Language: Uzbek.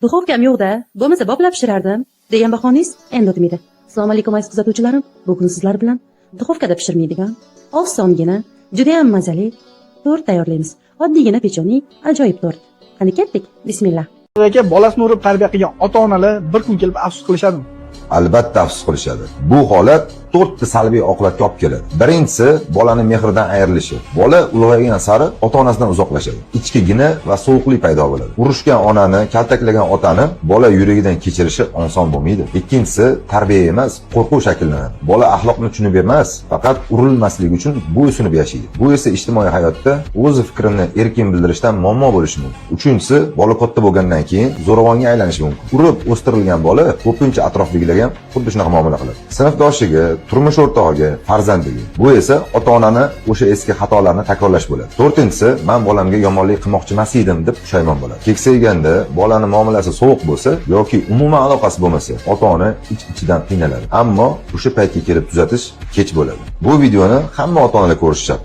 Duxovkam yo'q-da, bo'lmasa boplab pishirardim, degan bahoningiz endi o'tmaydi. Assalomu alaykum, aziz kuzatuvchilarim. Bugun sizlar bilan duxovkada pishirmaydigan osongina, juda ham mazali tort tayyorlaymiz. Oddiygina pechonli ajoyib tort. Qani, ketdik. Bismillah. Aka, bolasini urib tarbiya qilgan ota onalar bir kun kelib afsus qilishadimi? Albatta afsus qilishadi. Bu holat to'rtta salbiy oqibatga olib keladi. Birinchisi, bolani mehrdan ayrilishi. Bola ulg'aygan sari ota-onasidan uzoqlashadi. Ichki gina va sovuqlik paydo bo'ladi. Urushgan onani, kaltaklagan otani bola yuragidan kechirishi oson bo'lmaydi. Ikkinchisi, tarbiya emas, qo'rquv shakllanadi. Bola axloqni tushunib emas, faqat urilmasligi uchun bo'ysunib yashaydi. Bu esa ijtimoiy hayotda o'z fikrini erkin bildirishdan muammo bo'lishi mumkin. Uchinchisi, bola katta bo'lgandan keyin zo'ravonga aylanishi mumkin. Urib o'stirilgan bola ko'pincha atrofdagilarga ham xuddi shunaqa muomala qiladi. Sinfdoshiga, turmush o'rtog'iga, farzandiga. Bu esa ota-onani o'sha eski xatolarni takrorlash bo'ladi. To'rtinchisi, man bolamga yomonlik qilmoqchi emas edim, deb pushaymon bo'ladi. Keksayganda bolani muomalasi sovuq bo'lsa yoki umuman aloqasi bo'lmasa, ota-ona ich-ichidan qiynaladi. Ammo o'sha paytga kelib tuzatish kech bo'ladi. Bu videoni hamma ota-onalar ko'rishi shart.